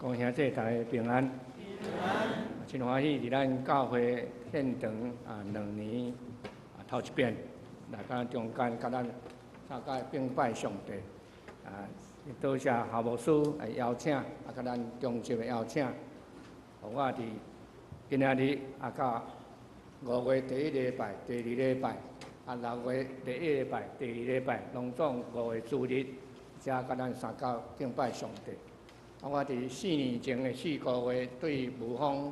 各位兄弟，大家平安。真歡喜佇咱教會現場啊，2年啊頭一遍來咱中間，佮咱三個敬拜上帝啊！多謝郝牧師的邀請，啊，佮咱中集的邀請，予我佇今仔日啊，到5月第一禮拜、第二禮拜，啊，6月第一禮拜、第二禮拜，攏總5個主日，才佮咱三個敬拜上帝。啊，我佇4年前的4個月對霧峰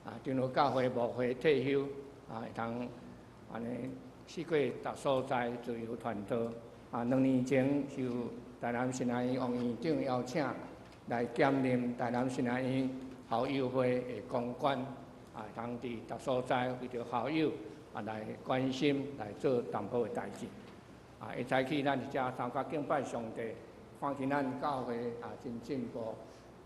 啊長老教會牧會退休，啊，會通按呢四界逐所在自由傳道。啊，2年前受台南神學院王院長邀請來兼任台南神學院校友會的公關，啊，會通佇逐所在為著校友啊來關心來做淡薄的代誌。啊，一早起咱佇遮參加敬拜上帝。看見咱教會啊真進步，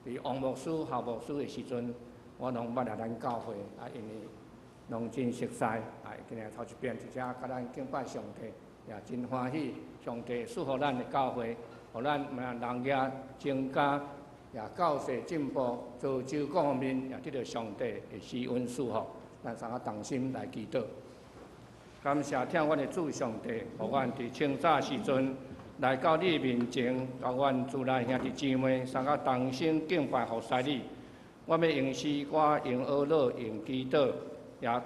佇王牧師、郝牧師的時陣，我攏捌來咱教會啊，因為攏真熟似啊，今日頭一遍佇遮佮咱敬拜上帝，也真歡喜。上帝賜福咱的教會，予咱嘛人額增加，也教勢進步，造就各方面也得到上帝的施恩賜福。咱三個同心來祈禱，感謝疼阮的主上帝，予阮佇清早時陣來到你面前，佮阮主內兄弟姊妹三個同心敬拜服侍你。我欲用詩歌、用哀樂、用祈禱，也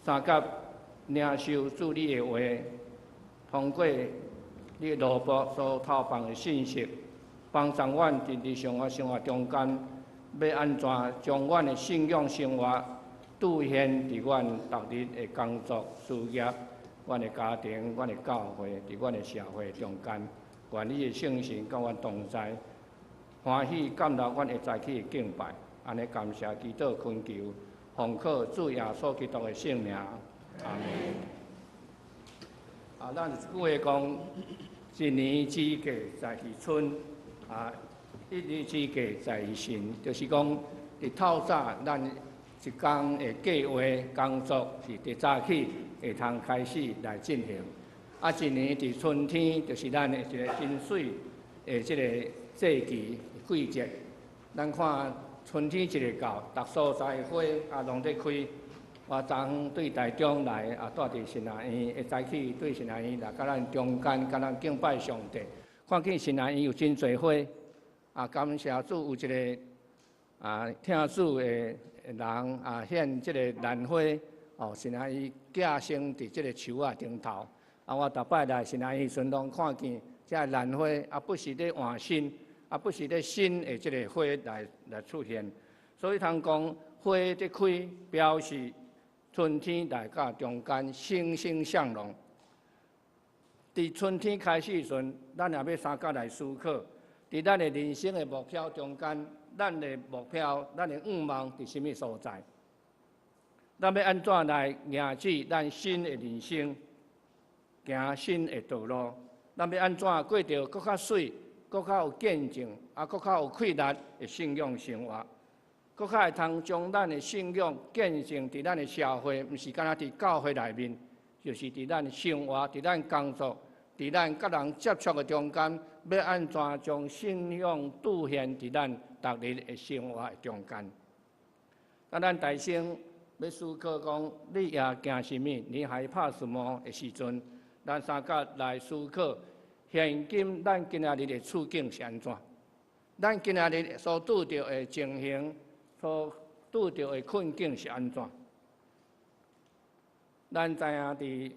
相佮領受主你的話，通過你的奴僕所透放的信息，幫助阮佇日常的生活中間，欲按怎將阮的信仰生活兌現佇阮逐日的工作、事業、阮的家庭、阮的教會，佇阮的社會中間，願你的聖神佮阮同在，歡喜感受阮會早起的敬拜，按呢感謝祈禱懇求，奉靠主耶穌基督的聖名，阿門。啊，咱有一句話講：一年之計在於春，啊，一日之計在於晨，就是講佇透早咱一工的計劃工作是佇早起會通開始來進行。啊，一年佇春天，就是咱的一個真媠的這個節期季節。咱看春天一個到，逐所在花啊攏咧開。我昨昏對台中來，啊，蹛佇神學院，會早起對神學院來佮咱中間，佮咱敬拜上帝。看見神學院有真濟花，啊，感謝主有一個啊，疼主的人啊，獻這個蘭花，哦，神學院寄生佇這個樹仔頂頭。啊，我逐擺來神學院時陣，攏看見這蘭花啊，不時咧換新，啊，不時咧新的這個花來出現。所以通講花咧開，表示春天來到中間，欣欣向榮。佇春天開始時陣，咱也欲相佮來思考，佇咱的人生的目標中間，咱的目標、咱的願望佇啥物所在？咱欲按怎來迎接咱新的人生，行新的道路？咱欲按怎過著閣較媠、閣較有見證、啊，閣較有氣力的信仰生活？閣較會通將咱的信仰見證佇咱的社會，毋是干焦佇教會內面，就是佇咱生活、佇咱工作、佇咱佮人接觸的中間，欲按怎將信仰兌現佇咱逐日的生活的中間？當咱大聲欲思考講，你也驚啥物？你害怕什麼的時陣，咱相佮來思考，現今咱今仔日的處境是按怎？咱今仔日所拄著的情形，所拄著的困境是按怎？咱知影佇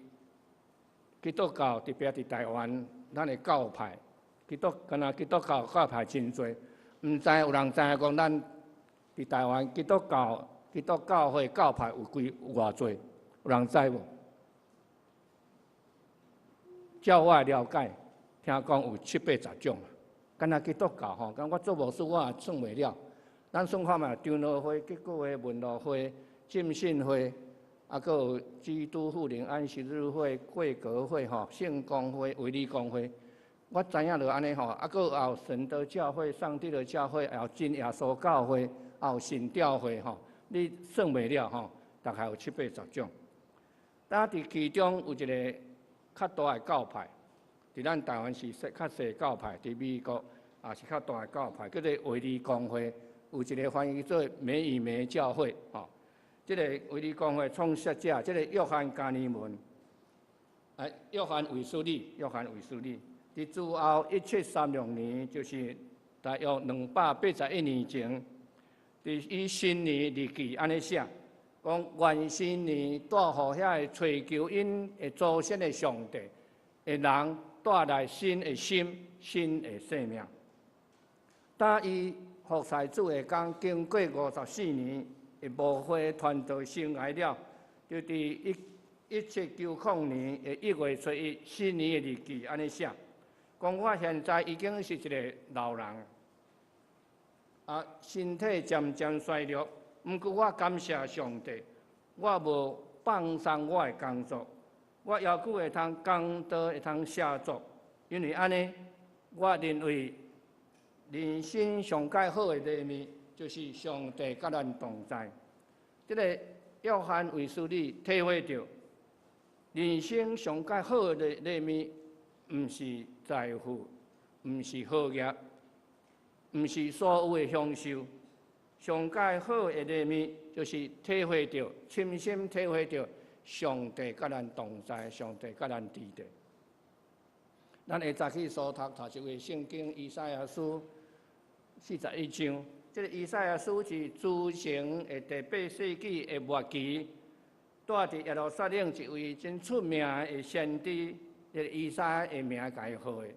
基督教，特別佇台灣，咱的教派，基督敢若基督教教派真濟，毋知有人知影講咱佇台灣基督教基督教會教派有幾有偌濟？有人知無？照我的了解，聽講有七八十種。敢若基督教吼，敢我做牧師我也算袂了。咱算看覓，長老會、結果會、文道會、浸信會，啊，閣有基督復臨安息日會、貴格會、吼聖公會、衛理公會。我知影就按呢吼，啊，閣有神的教會、上帝的教會，也有真耶穌教會，也有神召會吼，你算袂了吼，大概有七八十種。但佇其中有一個較大的教派，佇咱台灣是較細教派，佇美國也是較大的教派，叫做衛理公會，有一個翻譯做美以美教會，吼。這個衛理公會創設者，這個約翰加尼文，啊，約翰衛斯理，約翰衛斯理，佇主後1736年，就是大約281年前，佇伊新年日記按呢寫，講願新年帶予遐个揣求𪜶的祖先的上帝的人帶來新的心、新的生命。當伊服侍主的工經過54年的牧會傳道生涯了，就佇1790年的1月初1，新年的日記按呢寫，講我現在已經是一個老人，啊，身體漸漸衰弱，毋過我感謝上帝，我無放鬆我的工作，我猶閣會通講道，會通寫作，因為按呢，我認為人生上蓋好的禮物，就是上帝佮咱同在。這个約翰衛斯理體會著，人生上蓋好的禮物，毋是財富，毋是學業，毋是所有的享受。上蓋好的禮物，就是體會著，親身體會著上帝佮咱同在，上帝佮咱佇咧。咱會早起所讀讀一節聖經，以賽亞書41章。這个以賽亞書是主前的第八世紀的末期，住佇耶路撒冷一位真出名的先知，這个以賽亞的名共伊號的。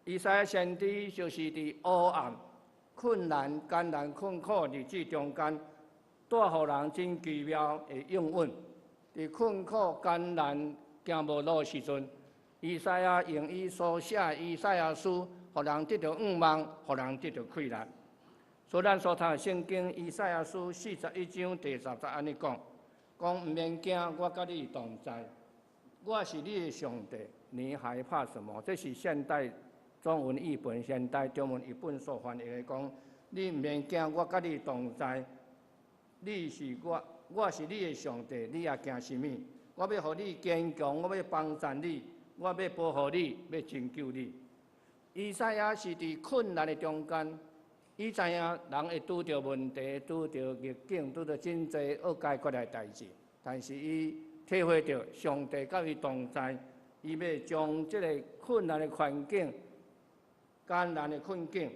以賽亞先知就是佇黑暗、困難、艱難、困苦日子中間，帶予人真奇妙的應允。佇困苦、艱難、行無路的時陣，以賽亞用伊所寫的以賽亞書，予人得著向望，予人得著氣力。所以咱所讀的聖經以賽亞書41章第10節按呢講：講毋免驚，我佮你同在，我是你的上帝，你害怕什麼？這是現代中文譯本、現代中文譯本所翻譯的講，你毋免驚，我佮你同在，你是我，我是你的上帝，你也驚啥物？我欲予你堅強，我欲幫贊你，我欲保護你，欲拯救你。以賽亞是佇困難的中間。伊知影人會拄著問題，拄著逆境，拄著真濟惡解決的代誌，但是伊體會著上帝佮伊同在，伊欲將這个困難的環境、艱難的困境、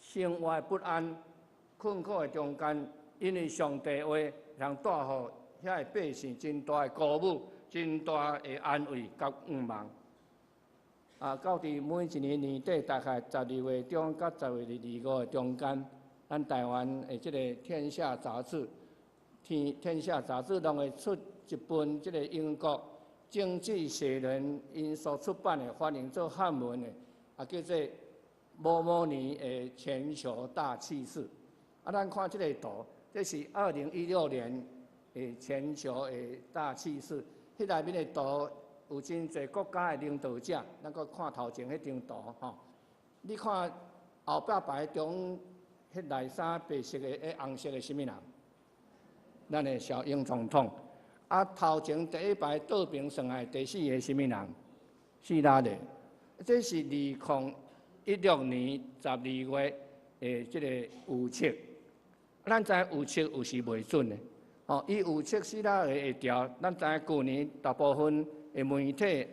生活的不安、困苦的中間，因為上帝話，通帶予遐个百姓真大的鼓舞、真大的安慰佮向望。啊，到佇每一年年底，大概12月中佮12月25的中間，咱台灣的這个《天下雜誌》，天下雜誌攏會出一本這个英國經濟學人𪜶所出版的，翻譯做漢文的，啊，叫做某某年的全球大趨勢。啊，咱看這个圖，這是2016年的全球的大趨勢，彼內面的圖。有真濟國家的領導者，咱閣看頭前彼張圖吼。你看後壁排中，彼內衫白色的、彼紅色的啥物人？咱的小英總統。啊，頭前第一排倒爿算來第四个啥物人？希拉里。這是2016年12月的這个預測。咱知預測有時袂準的，吼，伊預測希拉里會牢，咱知影舊年大部分的媒體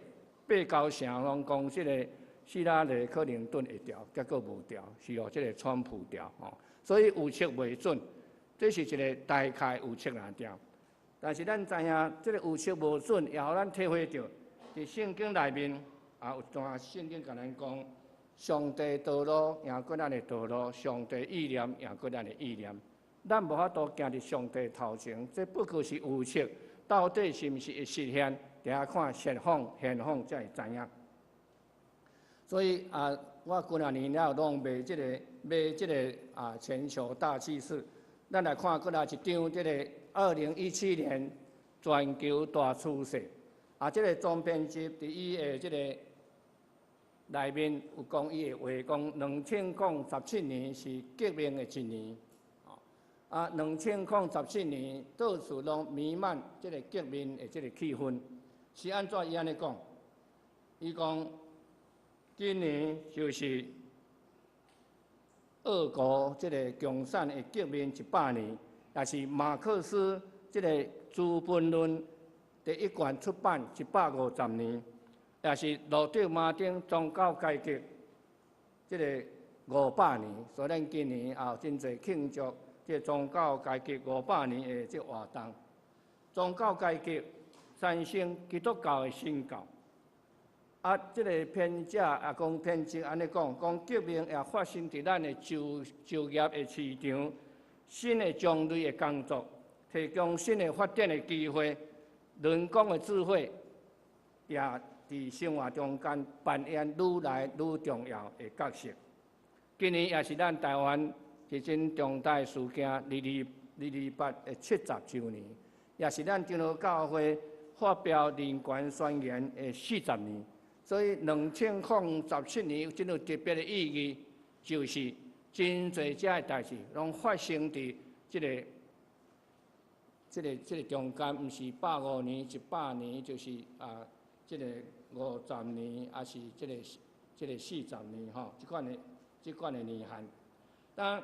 八九成攏講這个希拉里克林頓會牢，結果無牢，是予這个川普牢吼。所以預測袂準，這是一個大概預測爾爾。但是咱知影，這个預測無準，也予咱體會著，佇聖經內面也有一段聖經共咱講，上帝道路贏過咱的道路，上帝意念贏過咱的意念。咱無法度行佇上帝頭前，這不過是預測，到底是毋是會實現？著愛看前方、現況才會知影。所以啊，我幾若年了攏賣這个買這个啊全球大趨勢。咱來看閣來一張，這个2017年全球大趨勢。啊，這个總編輯佇伊的這个內面有講伊的話，講2017年是革命的一年。啊，2017年到處攏彌漫這个革命的這个氣氛。是按怎伊按呢講？伊講今年就是俄國這个共產的革命100年，也是馬克思這个《資本論》第一卷出版150年，也是路德馬丁宗教改革這个500年。所以咱今年也有真濟慶祝這个宗教改革五百年的這活動。宗教改革產生基督教的新教。啊，這个編者也講編輯按呢講，講革命也發生佇咱的就業的市場，新的種類的工作，提供新的發展的機會，人工的智慧也佇生活中間扮演愈來愈重要的角色。今年也是咱台灣一真重大事件，22/2/28的70週年，也是咱長老教會發表人權宣言的40年。所以2017年有真有特別的意義，就是真濟這个代誌攏發生佇這个中間，毋是百五年、100年，就是啊，這个50年，抑是這个40年吼，這款的年限。當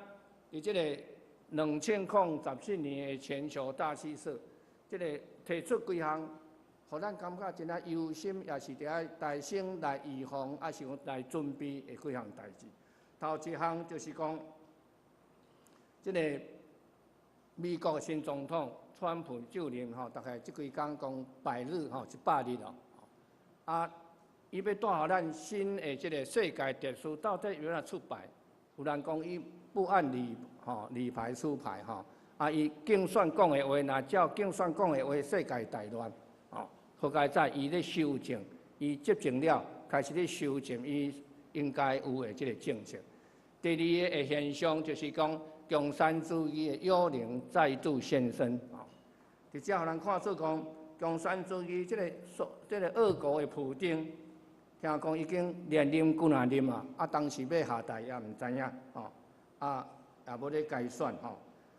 佇這个2017年的全球大趨勢，這个提出幾項，予咱感覺真啊憂心，也是著愛提醒來預防，抑是講來準備的幾項代誌。頭一項就是講，這个美國新總統川普就任吼，大概這幾工講百日吼，100日咯。啊，伊欲帶予咱新的這个世界秩序，到底欲按怎出牌？有人講伊不按理吼理牌出牌吼，啊，伊競選講的話，若照競選講的話，世界大亂。好佳哉伊咧修正，伊執政了，開始咧修正伊應該有的這个政策。第二个現象就是講，共產主義的幽靈再度現身。佇遮予人看出講，共產主義這个所這个俄國的普丁，聽講已經連任幾若任啊，啊當時欲下台也毋知影，吼，啊也無咧改選吼，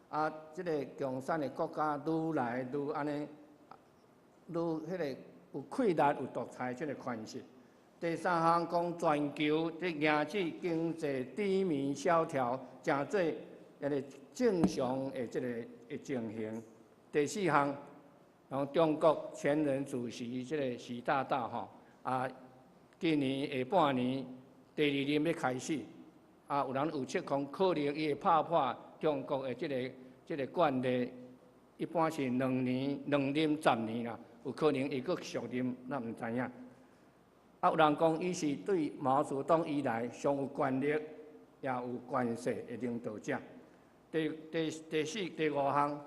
啊這个共產的國家愈來愈按呢。愈彼个有氣力、有獨裁這个權勢。第三項講全球佇遏止經濟低迷蕭條，誠做一个正常的這个的情形。第四項，然後中國前任主席這个習大大吼，啊，今年下半年第二任欲開始，啊，有人預測講可能伊會拍破中國的這个慣例，一般是兩年兩任10年啦。有可能會閣續任，咱毋知影。啊，有人講伊是對毛澤東以來上有權力，也有權勢的領導者。第四、第五項，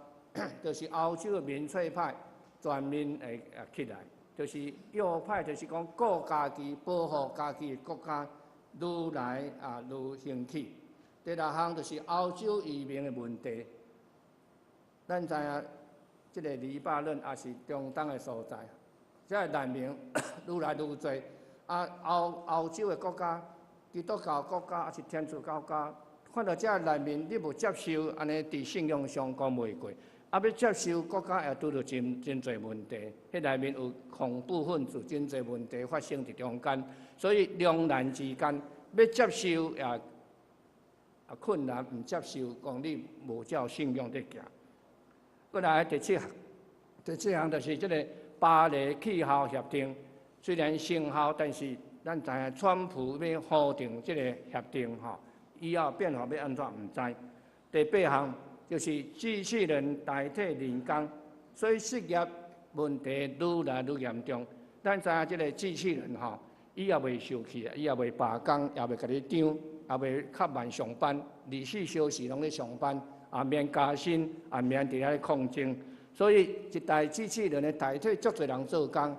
就是歐洲的民粹派全面會起來，就是右派，就是講顧家己、保護家己的國家，愈來啊愈興起。第六項就是歐洲移民的問題，咱知影。這个黎巴嫩也是中東的所在，這个難民愈來愈濟。啊，歐洲的國家，基督教國家抑是天主教國家，看著這个難民，你無接受，按呢佇信仰上講袂過。啊，欲接受國家也拄著真真濟問題。彼內面有恐怖分子，真濟問題發生佇中間，所以兩難之間，欲接受也啊困難，毋接受講你無照信仰佇行。過來第七項，第七項就是這个巴黎氣候協定，雖然生效，但是咱知影川普欲否定這个協定吼，以後變化欲按怎毋知。第八項就是機器人代替人工，所以失業問題愈來愈嚴重。咱知影這个機器人吼，伊也袂受氣，伊也袂罷工，也袂共你張，也袂較慢上班，24小時攏咧上班。也免加薪，也免佇遐咧抗爭，所以一台機器人會代替足濟人做工，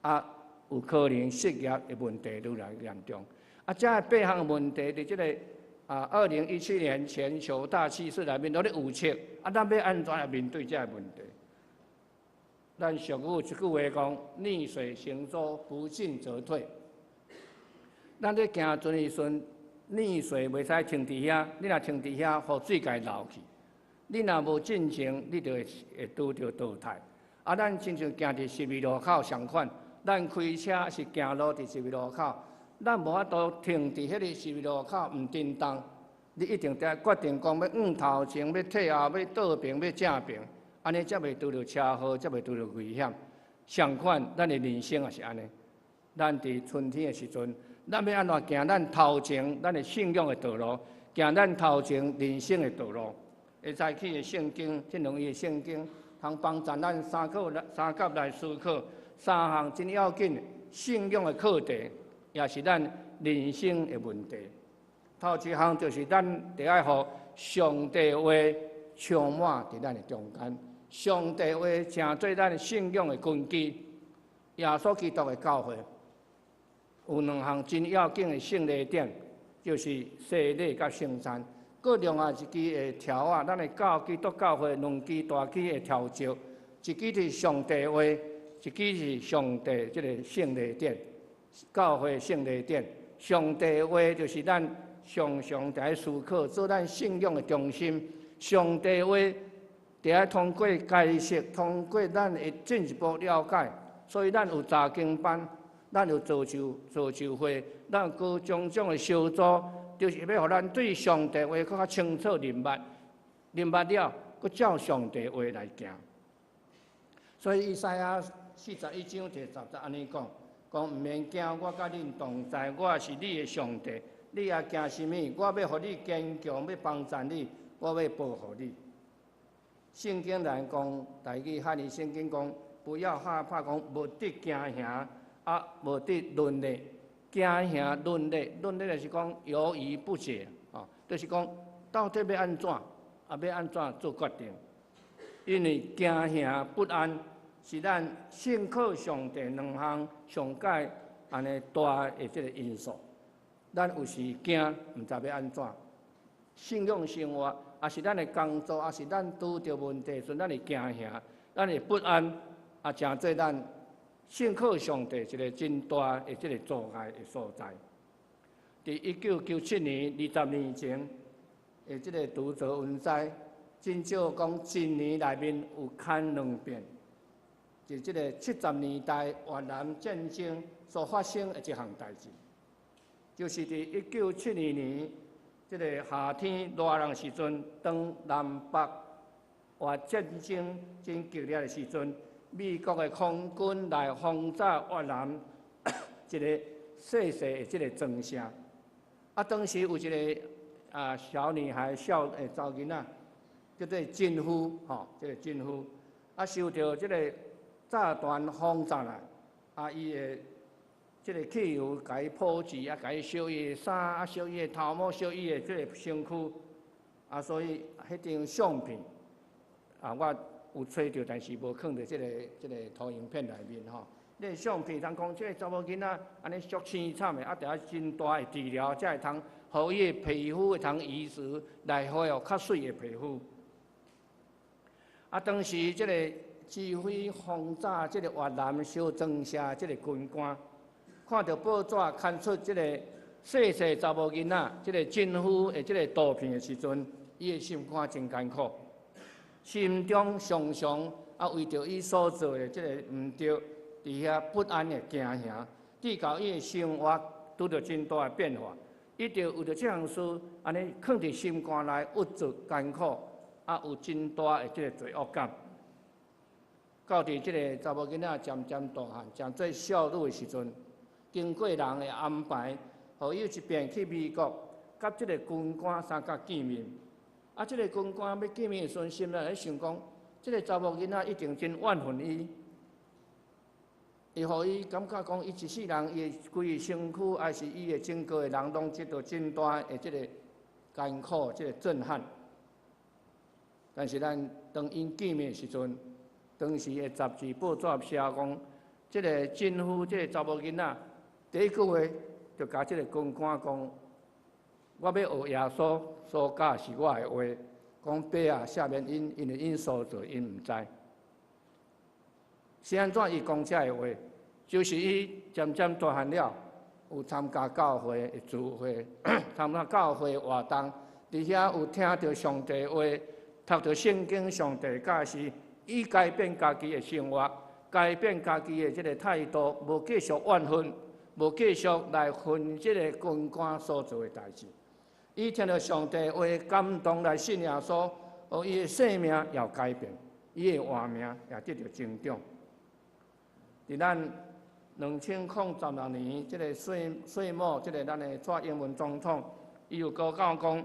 啊，有可能失業的問題愈來愈嚴重。啊，這八項問題佇這个啊，2017年全球大趨勢內面攏咧預測，啊，咱欲按怎來面對這个問題？咱俗語一句話講：逆水行舟，不進則退。咱咧行船的時陣，逆水袂使停佇遐，你若停佇遐，予水共伊流去。你若無進前，你就會拄著淘汰。啊，咱親像行佇十字路口相款，咱開車是行路佇十字路口，咱無法度停佇彼个十字路口毋振動，你一定得決定講欲向頭前，欲退後，欲倒爿，欲正爿，按呢才袂拄著車禍，才袂拄著危險。相款，咱的人生也是按呢。咱佇春天的時陣，咱欲按怎行咱頭前，咱的信仰的道路，行咱頭前人生的道路。會早起的聖經，這兩頁聖經，通幫助咱三個三甲來思考三項真要緊信仰的課題，也是咱人生的問題。頭一項就是咱得愛予上帝話充滿佇咱的中間，上帝話成做咱信仰的根基。耶穌基督的教會有兩項真要緊的聖禮典，就是洗禮佮聖餐。閣另外一支的柱仔，咱的教基督教會兩支大支的柱石，一支是上帝話，一支是上帝這個聖禮典，教會聖禮典。上帝話就是咱常常佇愛思考，做咱信仰的中心。上帝話得愛通過解釋，通過咱的進一步了解。所以咱有查經班，咱有造就造就會，咱有各種種的小組，就是欲予咱對上帝話閣較清楚明白，明白了，閣照上帝話來行。所以以賽亞41章第10節按呢講，講毋免驚，我佮恁同在，我是你的上帝。你也驚啥物？我欲予你堅強，欲幫助你，我欲保護你。聖經來講，台語漢語聖經講，不要害怕，講無得驚嚇，啊，無得論咧，驚嚇論咧，論咧就是講猶豫不決，哦，就是講到底欲按怎，啊，欲按怎做決定？因為驚嚇不安是咱信靠上帝兩項上蓋按呢大的這個因素。咱有時驚，毋知欲按怎，信仰生活，抑是咱的工作，抑是咱拄著問題時，咱會驚嚇，咱會不安，啊，成做咱信靠上帝一個真大的這個阻礙的所在。佇1997年20年前的這個毒蛇瘟災，真少講一年內面有牽兩遍。佇這個70年代越南戰爭所發生的這項代誌，就是佇1972年這個夏天熱人時陣，當南北越戰爭真激烈的時陣，美國的空軍來轟炸越南一個細細的這個莊城。啊，當時有一個啊小女孩、少的查某囡仔，叫做真夫，吼，這個真夫，啊，受著這個炸彈轟炸來，啊，伊的這個汽油共伊波及，啊，共伊燒伊的衫，啊，燒伊的頭毛，燒伊的這個身軀，啊，所以彼張相片，啊，我有揣著，但是無囥佇這個投影片內面吼。那個相片通講，這個查某囡仔按呢足凄慘的，啊，著愛真大的治療，才會通予伊的皮膚會通移植來恢復較媠的皮膚。啊，當時這個指揮轟炸這個越南小莊城這個軍官，看著報紙刊出這個細細查某囡仔，這個真夫的這個圖片的時陣，伊的心肝真艱苦，心中常常啊為著伊所做的這個毋對，佇遐不安的驚嚇，直到伊的生活拄著真大的變化，伊就為著這項事，按呢囥佇心肝內，鬱卒艱苦，啊有真大的這個罪惡感。到佇這個查某囡仔漸漸大漢，成做少女的時陣，經過人的安排，予伊一遍去美國，佮這個軍官相佮見面。啊，這個軍官欲見面的時陣，心內咧想講，這個查某囡仔一定真怨恨伊。伊予伊感覺講，伊一世人，伊的規個身軀，抑是伊的整個的人，攏得到真大的這個艱苦、這個震撼。但是咱當𪜶見面的時陣，當時的雜誌報紙寫講，這個真夫，這個查某囡仔，第一句話就共這個軍官講：我欲學耶穌所教示我的話，講爸啊，赦免𪜶，因為𪜶所做，𪜶毋知。是按怎伊講這个話？就是伊漸漸大漢了，有參加教會的聚會，參加教會活動，佇遐有聽著上帝話，讀著聖經，上帝教示，伊改變家己的生活，改變家己的這個態度，無繼續怨恨，無繼續來恨這個軍官所做的代誌。伊聽著上帝話感動來信耶穌，予伊的生命也改變，伊的活命也得著增長。佇咱2016年，這个歲歲末，這个咱的蔡英文總統，伊有講到講，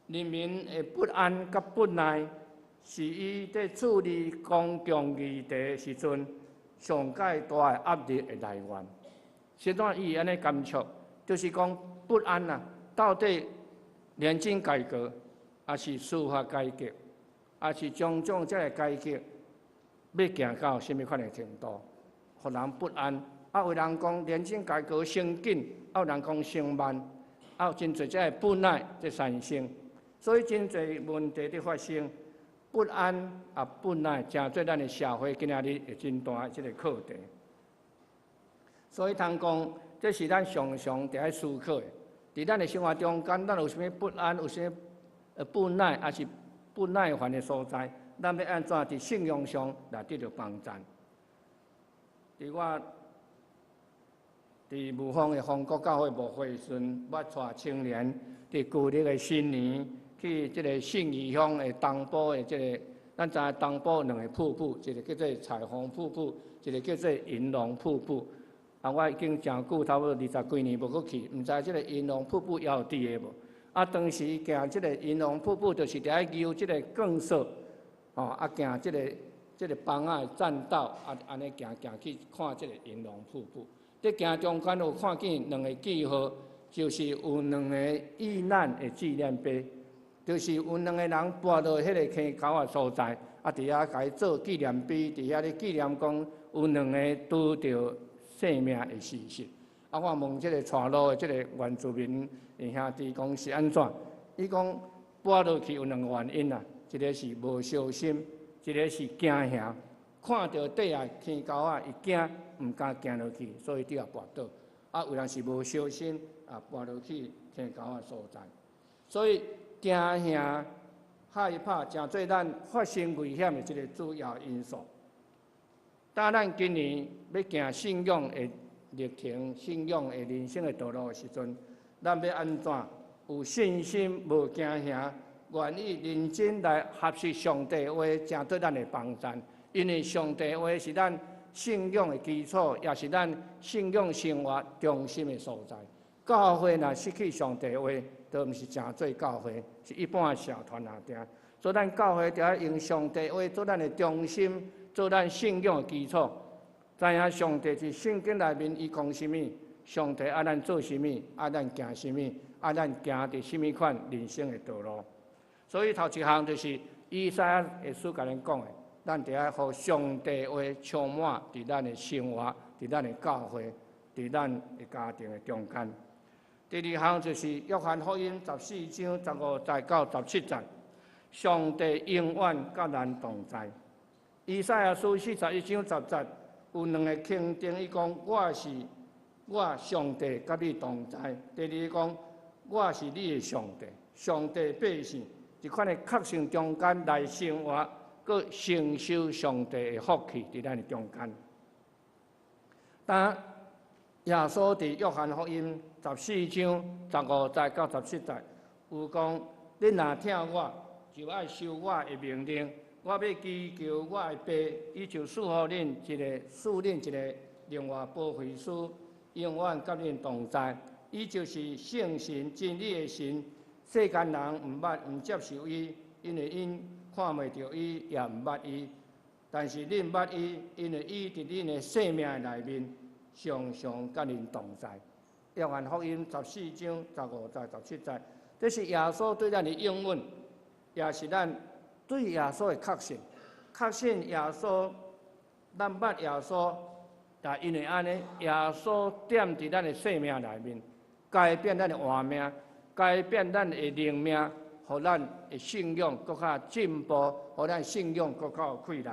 人民的不安佮不耐，是伊佇處理公共議題時陣上蓋大的壓力的來源。是按怎伊會按呢感觸？就是講不安啊，到底年金改革，抑是司法改革，抑是種種這个改革，欲行到啥物款的程度，予人不安。啊，有人講年金改革傷緊，啊，有人講傷慢，啊，有真濟這个不耐佇產生，所以真濟問題佇發生，不安啊不耐，成做咱的社會今仔日會真大的這个課題。所以通講，這是咱常常著愛思考的。佇咱的生活中間，咱有啥物不安，有啥物不耐，抑是不耐煩的所在，咱欲按怎佇信仰上來得著幫贊？佇我佇霧峰的豐國教會牧會時陣，我帶青年佇舊曆的新年去這個信義鄉的東埔的這个，咱知影東埔有兩个瀑布，一个叫做彩虹瀑布，一个叫做銀龍瀑布。啊，我已經誠久，差不多二十幾年無閣去，毋知這个銀龍瀑布猶有佇个無？啊，當時行這个銀龍瀑布，就是佇愛游這个鋼索，吼，啊，行這个枋仔的棧道，啊，按呢行行去看這个銀龍瀑布。佇行中間有看見兩个記號，就是有兩个遇難的紀念碑，就是有兩个人跋落彼个坑溝仔所在，啊，佇遐共伊做紀念碑，佇遐咧紀念講有兩个拄著性命的事實。啊，我問這个帶路的這个原住民的兄弟講是按怎？伊講跋落去有兩個原因啦，一个是無小心，一个是驚嚇。看著底下坑溝仔，伊驚，毋敢行落去，所以拄仔跋倒。啊，有人是無小心啊，跋落去坑溝仔所在。所以驚嚇、害怕，成做咱發生危險的這个主要因素。當咱今年欲行信仰的歷程、信仰的人生的道路的時陣，咱欲按怎有信心、無驚嚇，願意認真來學習上帝話，成做咱的幫贊。因為上帝話是咱信仰的基礎，也是咱信仰生活中心的所在。教會若失去上帝話，就毋是成做教會，是一般的社團爾爾。所以咱教會著愛用上帝話做咱的中心，做咱信仰的基礎。知影上帝佇聖經內面伊講啥物，上帝愛咱做啥物，愛咱行啥物，愛咱行佇啥物款人生的道路。所以頭一項就是以賽亞的書共咱講的，咱著愛予上帝話充滿佇咱的生活，佇咱的教會，佇咱的家庭的中間。第二項就是約翰福音14章15節到17節，上帝永遠佮咱同在。以賽亞書41章10節有兩个肯定，伊講我是我上帝佮你同在。第二个講我是你的上帝，上帝百姓這款的確信中間來生活，閣承受上帝的福氣佇咱的中間。當耶穌佇約翰福音14章15節到17節有講：恁若疼我，就愛守我的命令。我欲祈求我的爸，伊就賜予恁一个，賜恁一个另外保惠師，永遠佮恁同在。伊就是聖神，真理的神。世間人毋捌、毋接受伊，因為𪜶看袂著伊，也毋捌伊。但是恁捌伊，因為伊佇恁的生命內面，常常佮恁同在。約翰福音14章15節、17節，這是耶穌對咱的應允，也是咱對耶穌的確信。確信耶穌，咱捌耶穌，也因為按呢，耶穌踮佇咱的生命內面，改變咱的活命，改變咱的靈命，予咱的信仰閣較進步，予咱信仰閣較有氣力。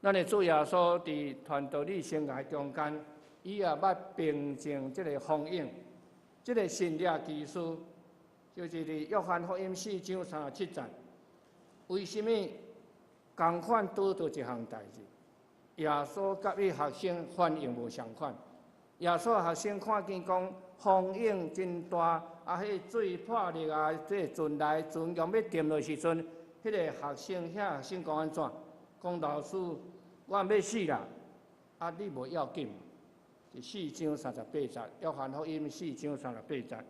咱的主耶穌佇傳道理生涯中間，伊也捌平靜這个風湧，這个神蹟奇事，就是佇約翰福音4章37節。為啥物仝款拄著一項代誌？耶穌佮伊學生反應無相款，耶穌學生看見講風湧真大，啊，彼個水破裂啊，這個船來船強欲沉落時陣，彼個學生遐學生講按怎？講老師，我欲死啦！啊，你無要緊。是四章三十八節，約翰福音四章三十八節。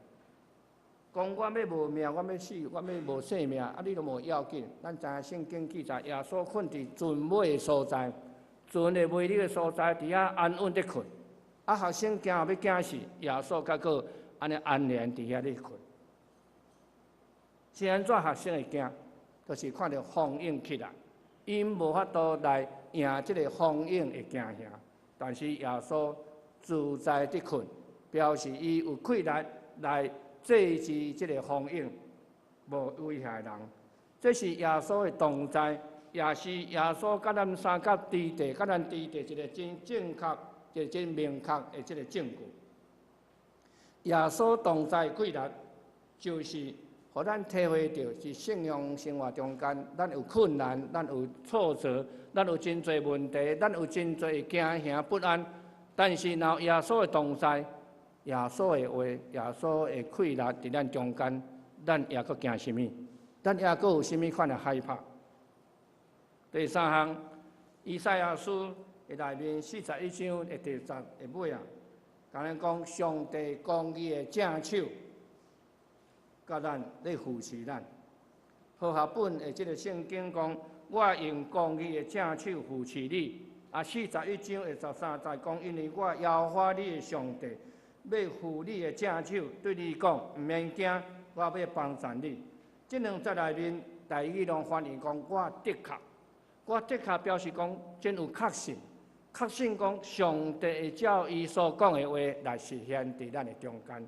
講我欲無命，我欲死，我欲無性命，啊，你攏無要緊。咱知影聖經記載，耶穌睏佇船尾的所在，船的尾裡的所在，佇遐安穩佇睏。啊，學生驚欲驚死，耶穌閣閣按呢安然佇遐咧睏。是按怎學生會驚？就是看著風湧起來，𪜶無法度來贏這個風湧的驚嚇。但是耶穌自在佇睏，表示伊有氣力來制止這個風湧，無危害人。這是耶穌的同在，也是耶穌佮咱相佮佇地，佮咱佇地一個真正確、一個真明確的這個證據。耶穌同在氣力，就是予咱體會著，佇信仰生活中間，咱有困難，咱有挫折，咱有真濟問題，咱有真濟驚嚇不安。但是若有耶穌的同在，耶穌的話，耶穌的氣力佇咱中間，咱猶閣驚啥物？咱猶閣有啥物款的害怕？第三項，以賽亞書的內面41章的第十的尾啊，共咱講上帝公義的正手，佮咱咧扶持咱。和合本的這個聖經講，我用公義的正手扶持你。啊，41章的13節講，因為我耶和華你的上帝，欲扶你的正手，對你講，毋免驚，我欲幫贊你。這兩節內面，台語攏翻譯講，我的確，我的確表示講真有確信，確信講上帝會照伊所講的話來實現佇咱的中間。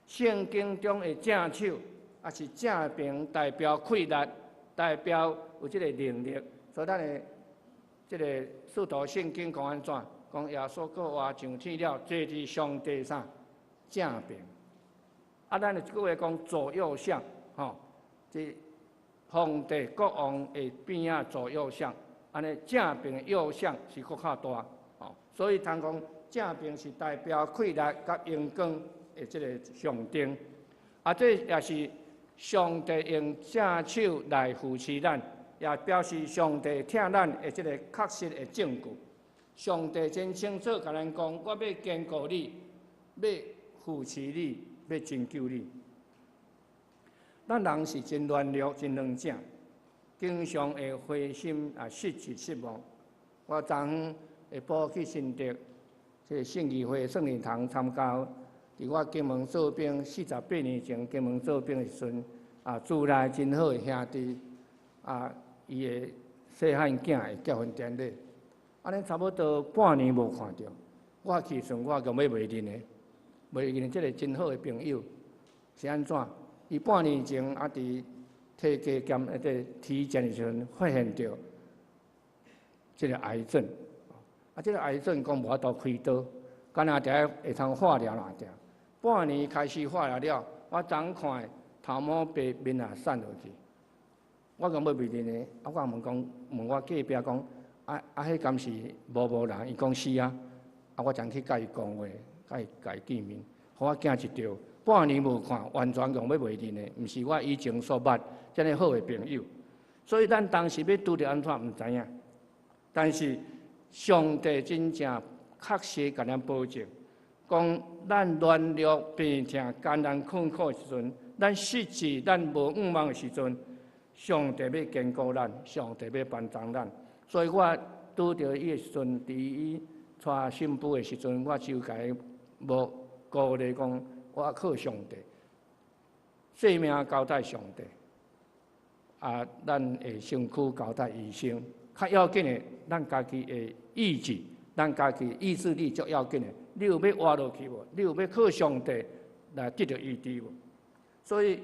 聖經中的正手，抑是正爿代表氣力，代表有這個能力，所以咱的這個使徒信經講按怎？講耶穌復活上天了，坐佇上帝啥正爿。啊，咱的這句話講左右相，吼，這皇帝國王的邊仔左右相，按呢正爿的右相是閣較大，吼，所以通講正爿是代表氣力佮榮光的這個象徵。啊，這也是上帝用正手來扶持咱，也表示上帝疼咱的這個確實的證據。上帝真清楚共咱講，我欲堅固你，欲扶持你，欲拯救你。咱人是真軟弱、真軟正，經常會灰心啊、失志、失望。我昨昏下晡去新竹這個信義會聖靈堂參加，佇我金門做兵48年前，金門做兵的時陣，啊，主內真好的兄弟，啊，伊的細漢囝的結婚典禮，按呢差不多半年無看著，我去時陣我強欲袂認的，袂認這個真好的朋友是按怎？伊半年前啊，佇體格檢、這體檢的時陣，發現著這個癌症，啊，這個癌症講無法度開刀，干焦佇遐會通化療爾爾。半年開始化療了，我昨看頭毛白面也散落去，我強欲袂認的，啊，我問講，問我隔壁講，啊啊，彼敢是某某人？伊講是啊，啊，我才去共伊講話，共伊共伊見面，予我驚一跳。半年無看，完全強欲袂認的，毋是我以前所捌遮爾好的朋友。所以咱當時欲拄著按怎毋知影，但是上帝真正確實共咱保證，講咱軟弱、病痛、艱難困苦的時陣，咱失志、咱無向望的時陣，上帝欲堅固咱，上帝欲幫助咱。所以我拄著伊的時陣，佇伊娶新婦的時陣，我就共伊無鼓勵講。我靠上帝，性命交代上帝，啊，咱的身軀交代醫生。較要緊的，咱家己的意志，咱家己意志力足要緊的。你有欲活落去無？你有欲靠上帝來得著醫治無？所以，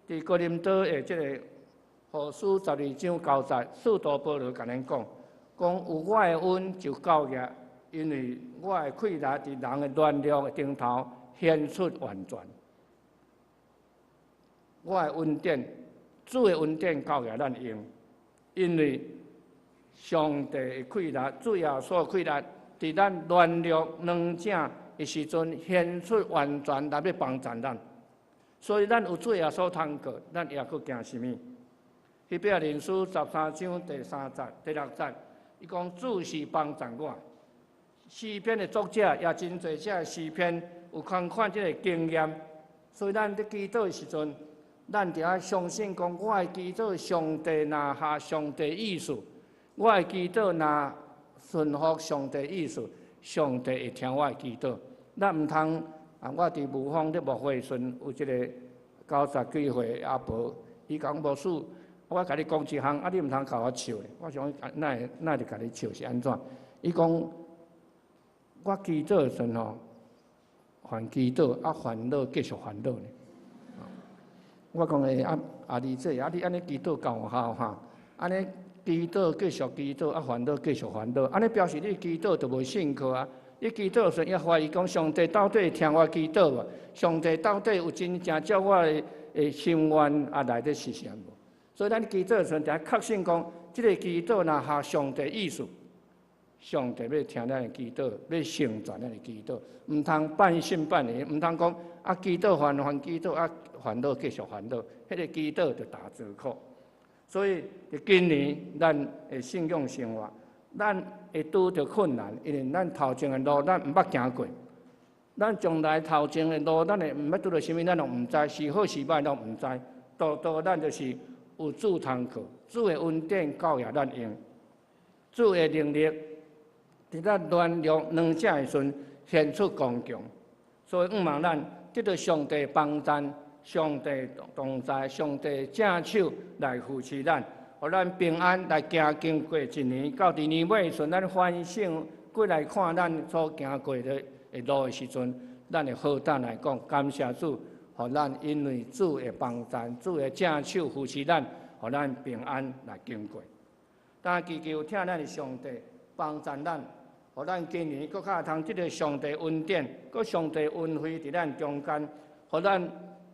佇哥林多的這個後書12章9節，使徒保羅共咱講，講有我的恩就夠額，因為我的氣力佇人的軟弱的頂頭顯出完全。我的恩典，主的恩典夠額咱用，因為上帝的氣力，主耶穌的氣力，佇咱軟弱軟正的時陣，顯出完全來欲幫贊咱。所以咱有主耶穌通過，咱猶閣驚啥物？希伯來書13章第三節、第六節，伊講主是幫贊我。詩篇的作者也真濟這詩篇有仝款這个經驗，所以咱佇祈禱的時陣，咱著愛相信講，我的祈禱上帝若合上帝意思，我的祈禱若順服上帝意思，上帝會聽我的祈禱。咱毋通啊！我佇霧峰咧牧會時陣，有一个九十幾歲阿婆，伊講牧師，我共你講一項，啊，你毋通共我笑咧。我想講，哪會哪會共你笑是按怎？伊講我祈禱的時陣吼，凡祈禱啊煩惱繼續煩惱呢。我講欸啊阿二姐，啊你按呢祈禱敢有效哈？按呢祈禱繼續祈禱啊煩惱繼續煩惱，按呢表示你祈禱就無信靠啊！你祈禱時陣，猶懷疑講上帝到底會聽我祈禱無？上帝到底有真正照我的心願啊來咧實現無？所以咱祈禱時陣，著愛確信講，這个祈禱若合上帝意思，上帝欲聽咱的祈禱，欲成全咱的祈禱，毋通半信半疑，毋通講啊祈禱煩煩祈禱啊煩惱繼續煩惱，彼个祈禱就打折扣。所以佇今年咱的信仰生活，咱會拄著困難，因為咱頭前的路咱毋捌行過，咱將來頭前的路咱會毋捌拄著啥物，咱攏毋知，是好是歹攏毋知。獨獨咱就是有主通靠，主的恩典夠予咱用，主的能力佇咱軟弱軟正的時陣顯出剛強。所以向望咱得著上帝幫贊，上帝同在，上帝正手來扶持咱，予咱平安來行經過一年，到佇年尾時陣，咱反省過來看咱所行過的路的時陣，咱會好膽來講，感謝主，予咱因為主的幫贊，主的正手扶持咱，予咱平安來經過。但祈求疼咱的上帝幫贊咱，予咱今年閣較會通得著上帝恩典，閣上帝恩惠佇咱中間，予咱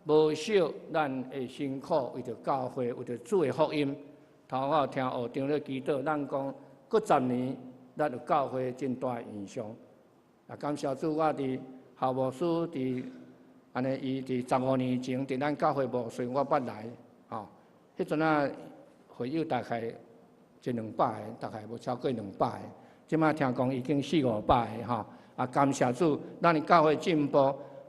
無惜咱的辛苦，為著教會，為著主的福音。頭仔聽學長咧祈禱，咱講閣10年，咱有教會真大異象。啊，感謝主，我佇校牧師佇按呢，伊佇15年前佇咱教會牧時，我捌來，吼，彼陣仔會友大概一兩百个，大概無超過兩百个。這馬聽講已經四五百个吼。啊，感謝主，咱的教會進步，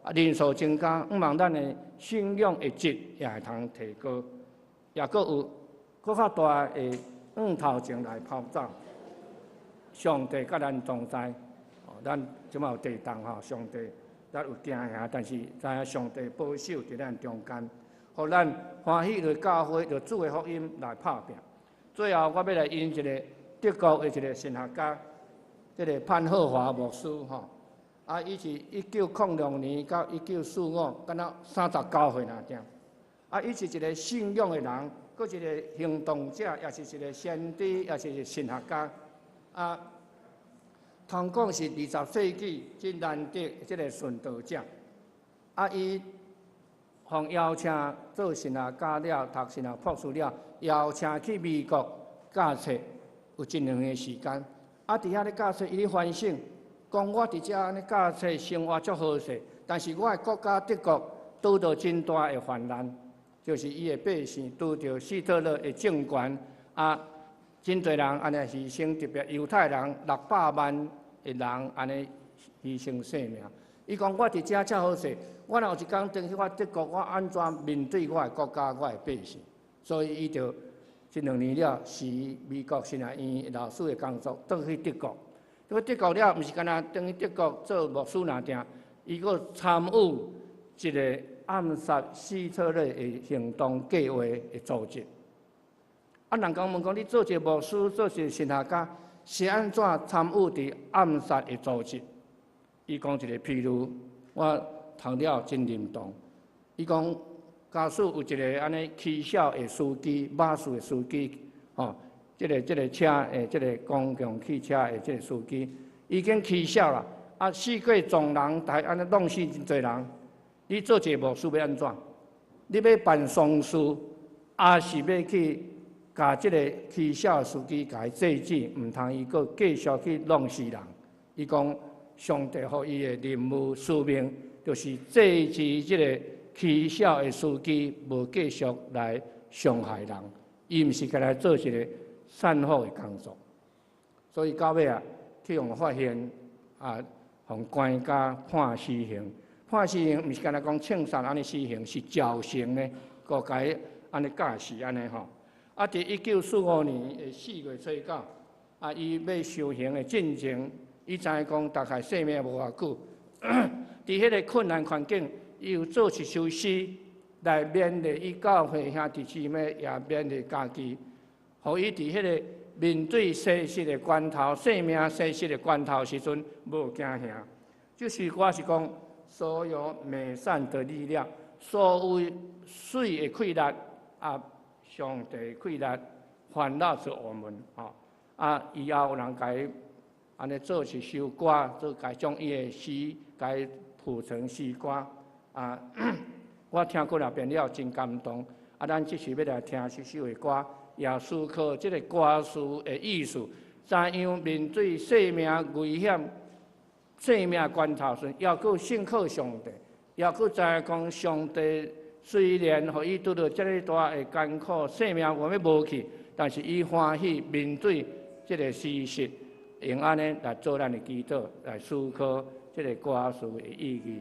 啊，人數增加，向望咱的信仰的質也會通提高，也閣有閣較大的向頭前來跑走。上帝佮咱同在，咱這馬有地動吼，上帝咱有驚嚇，但是知影上帝保守佇咱中間，予咱歡喜為教會為主的福音來拍拚。最後，我欲來引一个德國的一个神學家，這个潘霍華牧師吼，啊，伊是1906年到1945，敢若39歲爾爾。啊，伊是一个信仰的人，閣一个行動者，也是一个先知，也是一个神學家。啊，通講是20世紀真難得這个殉道者。啊，伊予邀請做神學家了，讀神學博士了，邀請去美國教冊，有真長的時間。啊，佇遐咧教冊，伊咧反省，講我佇遮按呢教冊生活足好勢，但是我的國家德國拄著真大的患難，就是伊的百姓拄著希特勒的政權，啊，真濟人按呢犧牲，特別猶太人600萬的人按呢犧牲性命。伊講我佇遮遮好勢，我若有一工轉去我德國，我按怎面對我的國家、我的百姓？所以伊就這兩年了，辭美國神學院老師的工作，轉去德國。這個德國了，毋是干焦轉去德國做牧師爾定，伊閣參與一个暗殺希特勒的行動計劃的組織。啊，人講問講，你做一个牧師，做一个神學家，是按怎參與佇暗殺的組織？伊講一个譬如，我讀了真認同。伊講，假使有一个按呢起痟的司機，巴士的司機，吼，這个車的這个公共汽車的這个司機，已經起痟啦，啊，四界撞人，台按呢弄死真濟人。你做一个牧師欲按怎？你欲辦喪事，抑是欲去共這个起痟的司機共伊制止，毋通伊閣繼續去弄死人？伊講上帝予伊的任務使命，就是制止這个起痟的司機無繼續來傷害人。伊毋是干焦做一个散福的工作，所以到尾啊，去予發現啊，予官家判死刑。判死刑毋是干焦講槍殺按呢死刑，是絞刑呢，閣共伊按呢絞死按呢吼。啊，佇1945年的4月初9，啊，伊欲受刑的進前，伊知影講大概性命無偌久。佇彼个困難環境，伊有做一首詩來勉勵伊教會兄弟姊妹，也勉勵家己，予伊佇彼个面對生死的關頭、生命生死的關頭時陣，無驚嚇。這首歌是講所有美善的力量，所有水的氣力啊，上帝的氣力環繞著我們，吼啊！以後有人共伊按呢做一首歌，做共將伊的詩共伊譜成詩歌啊！我聽過兩遍了，真感動。啊，咱這時欲來聽這首的歌，也思考這个歌詞的意思，怎樣面對生命危險、生命關頭時，猶閣信靠上帝，猶閣知影講上帝雖然予伊拄著遮爾大的艱苦，性命有欲無去，但是伊歡喜面對這个事實，用按呢來做咱的祈禱，來思考這个歌詞的意義。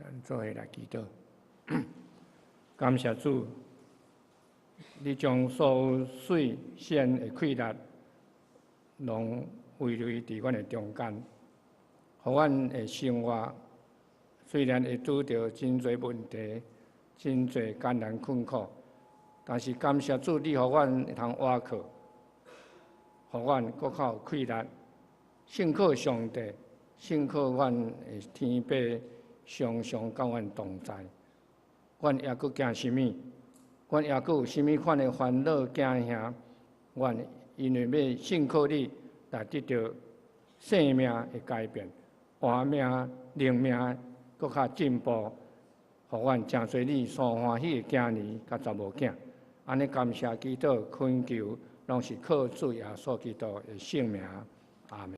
咱做伙來祈禱，感謝主，你將所有水善的氣力，攏遺留佇阮的中間，予阮的生活雖然會拄著真濟問題、真濟艱難困苦，但是感謝主，你予阮會通倚靠，予阮閣較有氣力，信靠上帝，信靠阮的天父。常常佮阮同在，阮猶閣驚啥物？阮猶閣有啥物款的煩惱驚嚇？阮因為欲信靠你，來得著生命的改變，活命、靈命閣較進步，予阮誠濟你所歡喜的囝兒佮查某囝。按呢感謝祈禱懇求，攏是靠主耶穌基督的聖名。阿們。